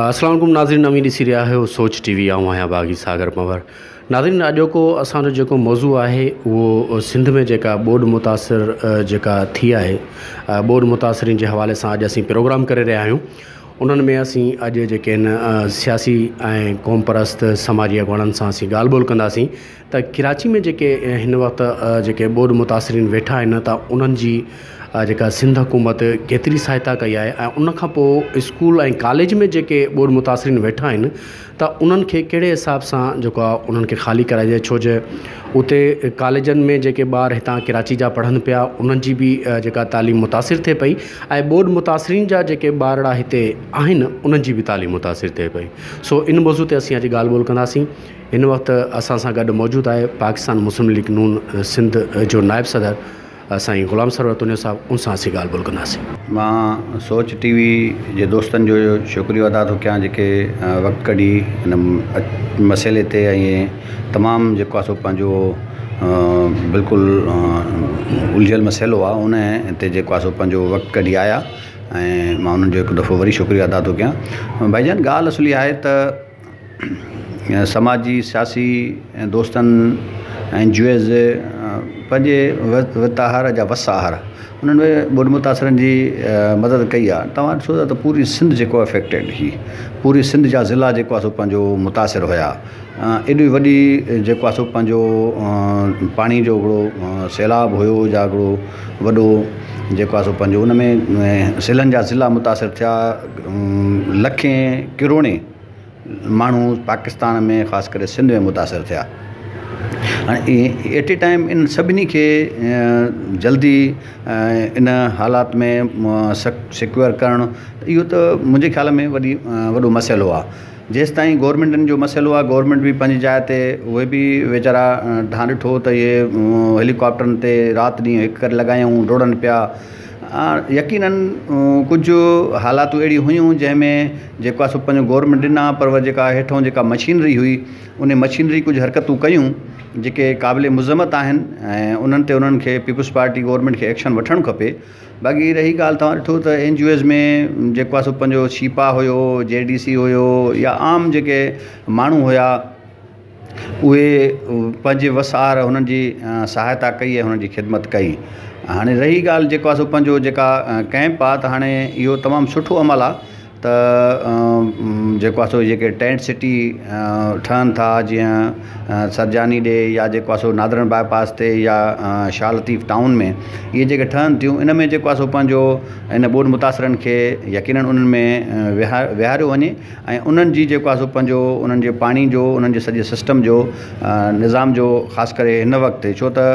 اسلام عليڪم ناظرين اوهين ڏسي رهيا آهيو سوچ ٽي وي آئون آهيان باغي ساگر پنور ناظرين اڄوڪو اسان جو جيڪو موضوع آهي اهو سنڌ ۾ جيڪا ٻوڏ متاثر جيڪا ٿي آهي ٻوڏ متاثرين جي حوالي سان اڄ اسين پروگرام ڪري رهيا آهيون انهن ۾ اسين اڄ جيڪي آهن سياسي ۽ قوم پرست سماجي اڳواڻن سان اسين ڳالهه ٻولهه ڪنداسين ته ڪراچي ۾ جيڪي هن وقت جيڪي ٻوڏ متاثرين ويٺا آهن ته انهن جي جيڪا سنڌ حڪومت ڪيتري سهائتا ڪئي آهي ۽ ان کان پوء اسڪول ۽ ڪاليج ۾ جيڪي ٻوڏ متاثرين ويٺا آهن ته انهن کي ڪهڙي حساب سان جيڪو آهي انهن کي خالي ڪرائجي ڇو جو اتي ڪاليجن ۾ جيڪي ٻار هتان ڪراچي جا پڙهن پيا انهن جي به جيڪا تعليم متاثر ٿئي پئي ۽ ٻوڏ متاثرين جا جيڪي ٻارڙا هتي آهن انهن جي به تعليم متاثر ٿئي پئي سو ان موضوع تي اسين اڄ ڳالهه ٻولهه ڪنداسين هن وقت اسان سان گڏ موجود آهي پاڪستان مسلم ليگ نون سنڌ جو نائب صدر سائين غلام سرور تنيو صاحب ان سان اسين ڳالهه ٻولهه ڪنداسين. مان سوچ ٽي وي جي دوستن جو شڪريو ادا ٿو ڪيان جيڪي وقت ڪڍي هن مسئلي تي ۽ تمام جيڪو آهي سو پنهنجو بلڪل الجهيل مسئلو آهي ان تي جيڪو آهي سو پنهنجو وقت ڪڍي آيا ۽ مان انهن جو هڪ دفعو وري شڪريو ادا ٿو ڪيان ڀائي جان ڳالهه اصل اها آهي ته سماجي سياسي دوستن اين جي اوز پنهنجي وت آهر جا وس آهر انهن ۾ ٻوڏ متاثرن جي مدد ڪئي آهي توهان ڏسو ٿا ته پوري سنڌ جيڪو افيڪٽيڊ هئي پوري سنڌ جا ضلعا جيڪو آهي سو پنهنجو متاثر هيا ايڏي وڏي جيڪو آهي سو پنهنجو پاڻي جو هڪڙو سيلاب هيو يا هڪڙو وڏو جيڪو آهي سو پنهنجو ان ۾ ضلعن جا ضلعا متاثر ٿيا لکين ڪروڙين ماڻهو پاڪستان ۾ خاص ڪري سنڌ ۾ متاثر ٿيا هاڻي ايٽ اي ٽائيم ان سڀني کي جلدي ان حالات ۾ سيڪيور ڪرڻ اهو ته منهنجي خيال ۾ وڏي وڏو مسئلو آهي جيستائين گورنمينٽن جو مسئلو آهي گورنمينٽ به پنهنجي جاء تي اهي به ويچارا ڌان ڏٺو ته اهي هيليڪاپٽرن تي رات ڏينهن هڪ ڪري لڳايائون ڊوڙن پيا يقينن ڪجهه حالاتون اهڙيون هيون جنهن ۾ جيڪو آهي سو پنهنجو گورنمينٽ ڏنا پر وري جيڪا هيٺون جيڪا مشينري هئي ان مشينري ڪجهه حرڪتون ڪيون جيڪي قابل مذمت آهن ۽ انهن تي انهن کي پيپلز پارٽي گورنمينٽ کي ايڪشن وٺڻ کپي باقي رهي ڳالهه توهان ڏٺو ته اين جي اوز ۾ جيڪو آهي سو پنهنجو شيپا هيو جي ڊي سي هيو يا عام جيڪي ماڻهو هيا اهي پنهنجي وس آهر هنن جي سهائتا ڪئي ۽ هنن جي خدمت ڪئي هاڻي رهي ڳالهه جيڪو آهي سو پنهنجو جيڪا ڪئمپ آهي ته هاڻي اهو تمام سٺو عمل آهي ته جيڪو آهي سو جيڪي ٽينٽ سٽي ٺهن ٿا جيئن سرجاني ڏي يا جيڪو آهي سو نادرن باء پاس تي يا شاهه لطيف ٽائون ۾ اهي جيڪي ٺهن ٿيون ان ۾ جيڪو آهي سو پنهنجو ان ٻوڏ متاثرن کي يقينن انهن ۾ ويهاريو وڃي ۽ انهن جي جيڪو آهي سو پنهنجو انهن جي پاڻي جو انهن جي سڄي سسٽم جو نظام جو خاص ڪري هن وقت ڇو ته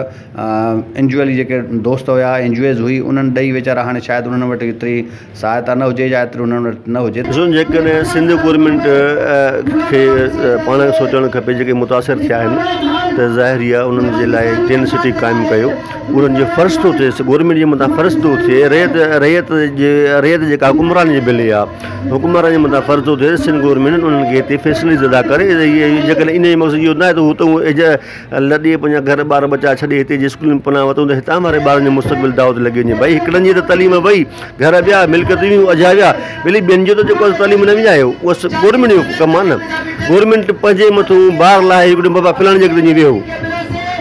اين جي او جيڪي دوست هيا اين جي اوز هئي انهن ڏئي ويچارا هاڻي شايد انهن وٽ ايتري سهائتا نه هجي يا ايترو انهن وٽ نه هجي. ڏسو جيڪڏهن سنڌ گورنمينٽ کي پاڻ کي سوچڻ کپي جيڪي متاثر ٿيا آهن ته ظاهر ئي آهي انهن جي لاء ٽين سٽي قائم ڪيو انهن جو فرض ٿو ٿئي گورنمينٽ جي مٿان فرض ٿو ٿئي رعيت رعيت جي رعيت جيڪا حڪمران جي بلي آهي حڪمران جي مٿان فرض ٿو ٿئي سنڌ گورنمينٽ انهن کي هتي فيسلٽيز ادا ڪري جيڪڏهن ان جو مقصد اهو ناهي ته هو ته لڏي پنهنجا گهر ٻار ٻچا ڇڏي هتي جي اسڪولن ۾ پناهه ورتو ته هتان واري ٻارن جو مستقبل داء تي لڳي وڃي ڀئي هڪڙن جي ته تعليم وئي گهر ويا ملڪيتون ويون اجها ويا ٻلي ٻين جو ته جيڪو تعليم نه وڃايو اهو گورنمينٽ جو ڪم آهي نه گورنمينٽ پنهنجي مٿو بار لاهي هڪڙو بابا فلاڻي جڳهه تي وڃي ويهو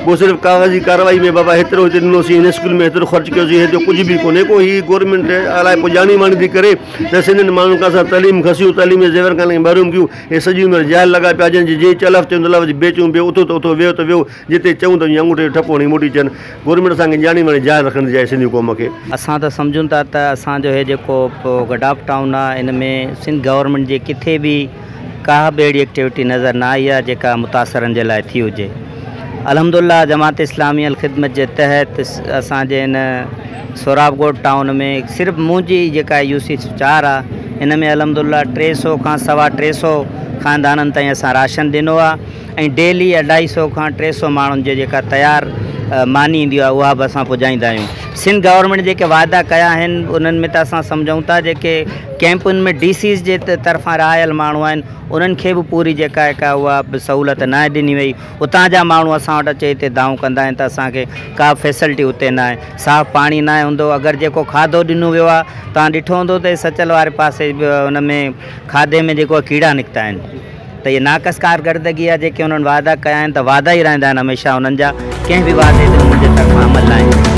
پوء صرف ڪاغذي ڪارروائي ۾ بابا هيترو هتي ڏنوسين هن اسڪول ۾ هيترو خرچ ڪيوسين هيترو ڪجهه به ڪونهي ڪو هي گورنمينٽ الائي پوء ڄاڻي واڻي ٿي ڪري ته سنڌين ماڻهن کان اسان تعليم کسيون تعليم جي زيور کان محروم ڪيون هي سڄي عمر جاهل لڳا پيا هجن جي چل هفتي جو لفظ بي چون بي اٿو ته اٿو ويهو ته ويهو جتي چئون ته وڃي انگوٺي جو ٺپو هڻي موٽي اچن گورنمينٽ اسان کي ڄاڻي واڻي جاهل رکڻ ٿي چاهي سنڌي قوم کي. اسان ته سمجهون ٿا ته اسان جو هي جيڪو گڊاپ ٽائون آ ان ۾ سنڌ گورنمينٽ جي ڪٿي به ڪا به اهڙي ايڪٽيوٽي نظر نه آئي آ جيڪا متاثرن جي لاء ٿي هجي الحمدالله جماعت اسلامي الخدمت جي تحت اسان جي هن سهراب ڳوٺ ٽائون ۾ صرف منهنجي جيڪا يو سي 4 آ ان ۾ الحمدالله 300 کان سوا 300 خاندانن تائين اسان راشن ڏنو آ ۽ ڊيلي اڍائي سو کان 300 ماڻهن جي جيڪا تيار ماني ايندي آهي اها به اسان پڄائيندا آهيون. سنڌ گورنمينٽ جيڪي وعدا ڪيا آهن انهن ۾ ته اسان سمجهون ٿا جيڪي ڪئمپن ۾ ڊي سيز جي طرفان رهايل ماڻهو آهن انهن کي به پوري جيڪا هڪ اها به سهولت ناهي ڏني وئي. اتان جا ماڻهو اسان وٽ اچي هتي دانهون ڪندا آهن ته اسان کي ڪا به فيسلٽي اتي ناهي، صاف پاڻي ناهي هوندو، اگر جيڪو کاڌو ڏنو ويو آهي توهان ڏٺو هوندو ته سچل واري پاسي به ان ۾ کاڌي ۾ جيڪو آهي ڪيڙا نڪتا آهن ته اهي ناقص ڪارڪردگي آهي جيڪي انهن وعدا ڪيا آهن ته وعدا ئي رهندا آهن هميشه انهن جا ڪنهن به وعدي تي انهن جي طرفان عمل ناهي.